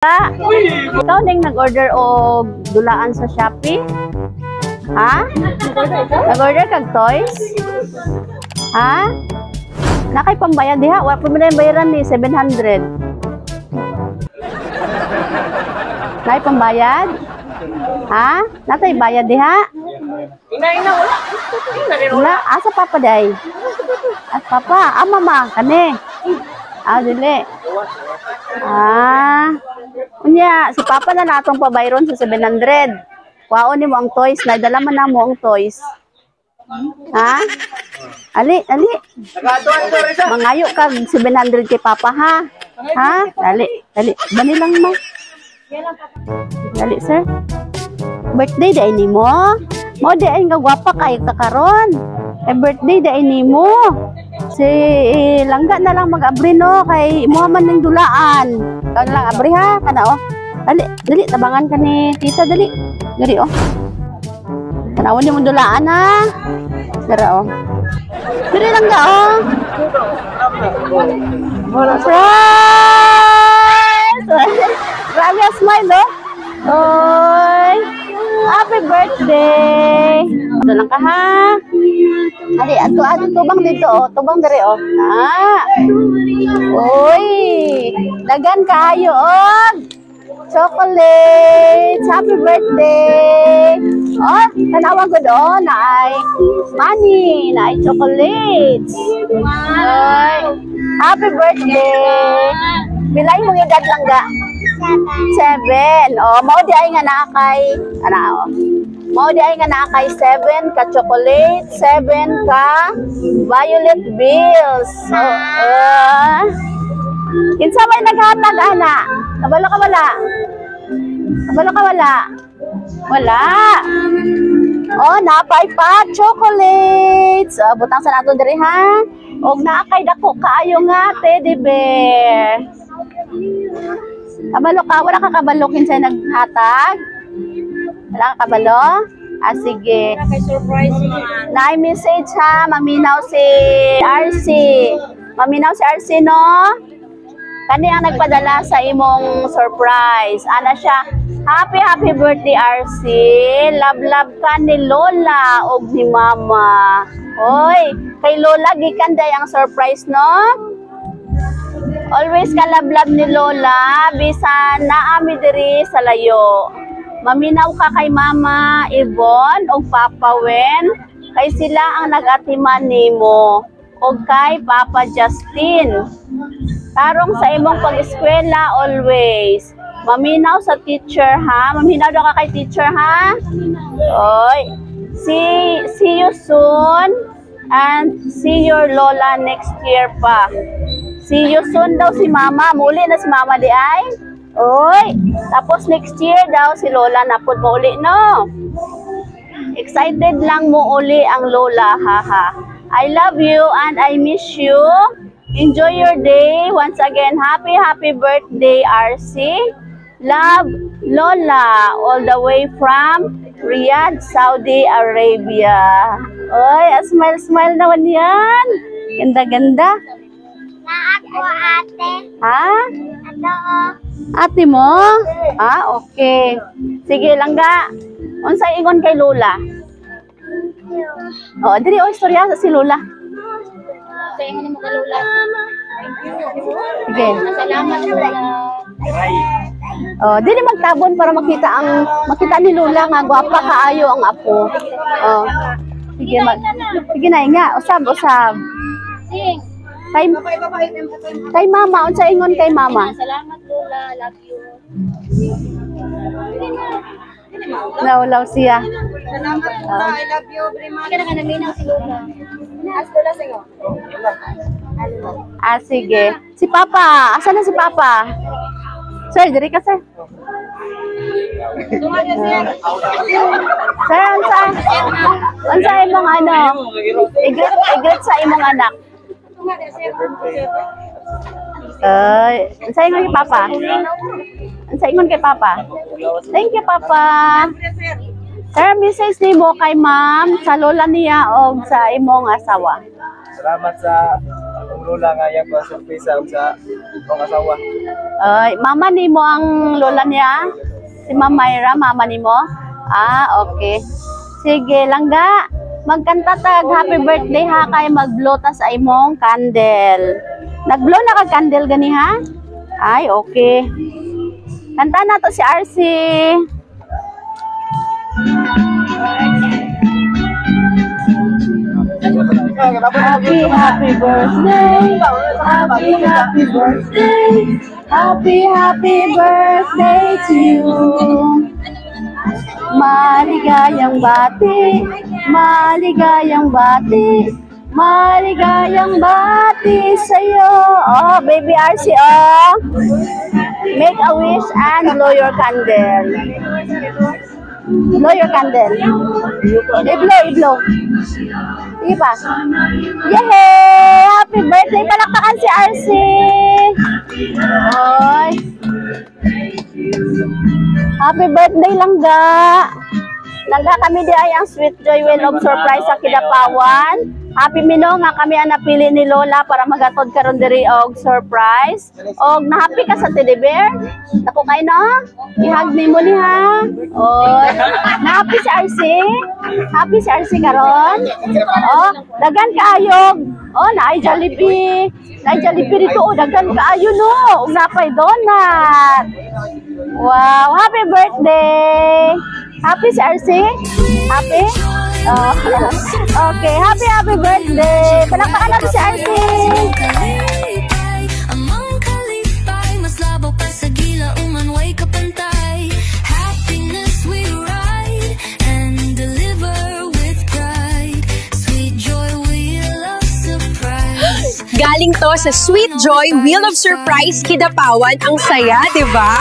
Ikaw ning nag-order og dulaan sa Shopee? Ha? Nag-order kag toys? Ha? Nakay pambayad diha? Wa pa man na bayaran ni 700. Nakay pambayad? Ha? Natay bayad diha? Ina, ina, wala. Ina, rin, Wala, asa papa day? At papa, ah mama, kani. Ah, dili. Ah. Unya, si papa na natong pabayron sa 700. Kwaon nimo ang toys, nadala man na mo ang toys. Ha? Ali, ali. Nakaatuan ko rin sa. Mangayo kag 700 kay papa, ha? Ha? Dali, dali. Bani lang ma. Dali, sir. Birthday day nimo? Mo di ay nga gwapa kayo ka karon. Eh birthday day nimo. Si eh, langga na lang mag-abri no kay imo man ning dulaan. Ikaw na lang abri ha, kana oh. Dali, dali tabangan ka ni tita, dali. Dali oh. Tanawon nimo dulaan ha. Dara oh. Dali lang ga oh. Surprise! Grabe ang smile, oh. Oy! Happy birthday! Ito lang ka, ha? Ali, ato, ato, tubang dito, oh. Tubang dere, oh. Ah. Oy! Dagan kaayo, oh. Chocolate! Happy birthday! Oh, tanawa gud oh, naay money, naay chocolates. Ay, happy birthday! Pila imong edad lang ga? 7. Oh, mao di ay nga naa kay ana oh. Mao di ay nga naa kay 7 ka chocolate, 7 ka violet bills. Oh, kinsa may naghatag ana? Kabalo ka wala? Kabalo ka wala? Wala. Oh, napay pa chocolates. Oh, butang sa nato diri ha. Og naa kay dako kaayo nga teddy bear. Kabalo ka, wala ka kabalo kinsay naghatag? Wala ka kabalo? Ah, sige. Kay surprise man. Naay message ha, maminaw si RC. Maminaw si RC, no? Kani ang nagpadala sa imong surprise. Ana siya, "Happy, happy birthday, RC. Love, love ka ni Lola og ni Mama." Hoy, kay Lola gikan day ang surprise, no? Always ka love love ni Lola bisan naami diri sa layo. Maminaw ka kay Mama Yvonne ug Papa Wen kay sila ang nag-atiman nimo ug kay Papa Justin. Tarong sa imong pag-eskwela always. Maminaw sa teacher ha. Maminaw daw ka kay teacher ha. Oy. See you soon and see your lola next year pa. See you soon daw si Mama. Muli na si Mama di ay. Oy. Tapos next year daw si Lola napod mo uli, no? Excited lang mo uli ang Lola, haha. I love you and I miss you. Enjoy your day. Once again, happy, happy birthday, RC. Love, Lola, all the way from Riyadh, Saudi Arabia. Oy, a smile, smile naman yan. Ganda-ganda. Na ako, ate. Ha? Ato, oh. Ate mo? Ah, okay. Sige, langga. Unsay ingon kay Lola? Oh, diri oh, istorya sa si Lola. Sa ingon mo ka Lola. Thank you. Sige. Salamat, Lola. Oh, dili magtabon para makita ni Lola nga gwapa kaayo ang apo. Oh. Sige na nga, usab usab. Sing. Kay mama, unsa ingon kay mama? Salamat, Lola. Love you. Lawlaw siya. Salamat, Lola. I love you very much. Kaya na naminaw si Lola. As Lola singo. Ah, sige. Si Papa, asa na si Papa? Sir, diri ka, sir. Sir, unsa? Unsa imong ano? I-greet, i-greet sa imong anak. Ay, unsa ingon kay Papa? Unsa ingon kay Papa? Thank you, Papa. Sir, message nimo kay ma'am, sa lola niya o sa imong asawa. Salamat sa Akong lola nga iya ko surpresa ug sa akong asawa. Ay, mama nimo ang lola niya? Si Ma'am Myra, mama nimo? Ah, okay. Sige, langga. Magkanta tag happy birthday ha, kay mag-blow ta sa imong candle. Nag-blow na ka candle gani ha? Ay, okay. Kanta na to si RC. Happy, happy birthday. Happy, happy birthday. Happy, happy birthday to you. Maligayang bati, maligayang bati, maligayang bati sa'yo. Oh, baby RC, oh. Make a wish and blow your candle. Blow your candle. I-blow, i-blow. Sige pa. Yay! Happy birthday! Palakpakan si RC! Oy! Happy birthday, Langga! Langga, kami di ay ang Sweet Joy Wheel of Surprise sa Kidapawan. Happy mino nga kami ang napili ni Lola para magatod karon diri og surprise. Og na-happy ka sa teddy bear? Dako kay no? I-hug nimo ni ha. Oy, na-happy si RC? Happy si RC karon? Oh, dagan kaayog. Oh, naay Jollibee. Naay Jollibee dito. Oh, dagan kaayo no. Ug napay donut. Wow, happy birthday! Happy si RC? Happy? Oh. Okay, happy happy birthday! Palakpakan natin si RC! Kalipay, among kalipay, mas labaw pa sa gilauman, way kapantay. Happiness we ride and deliver with pride. Sweet Joy Wheel of Surprise. Galing to sa Sweet Joy Wheel of Surprise Kidapawan. Ang saya, di ba?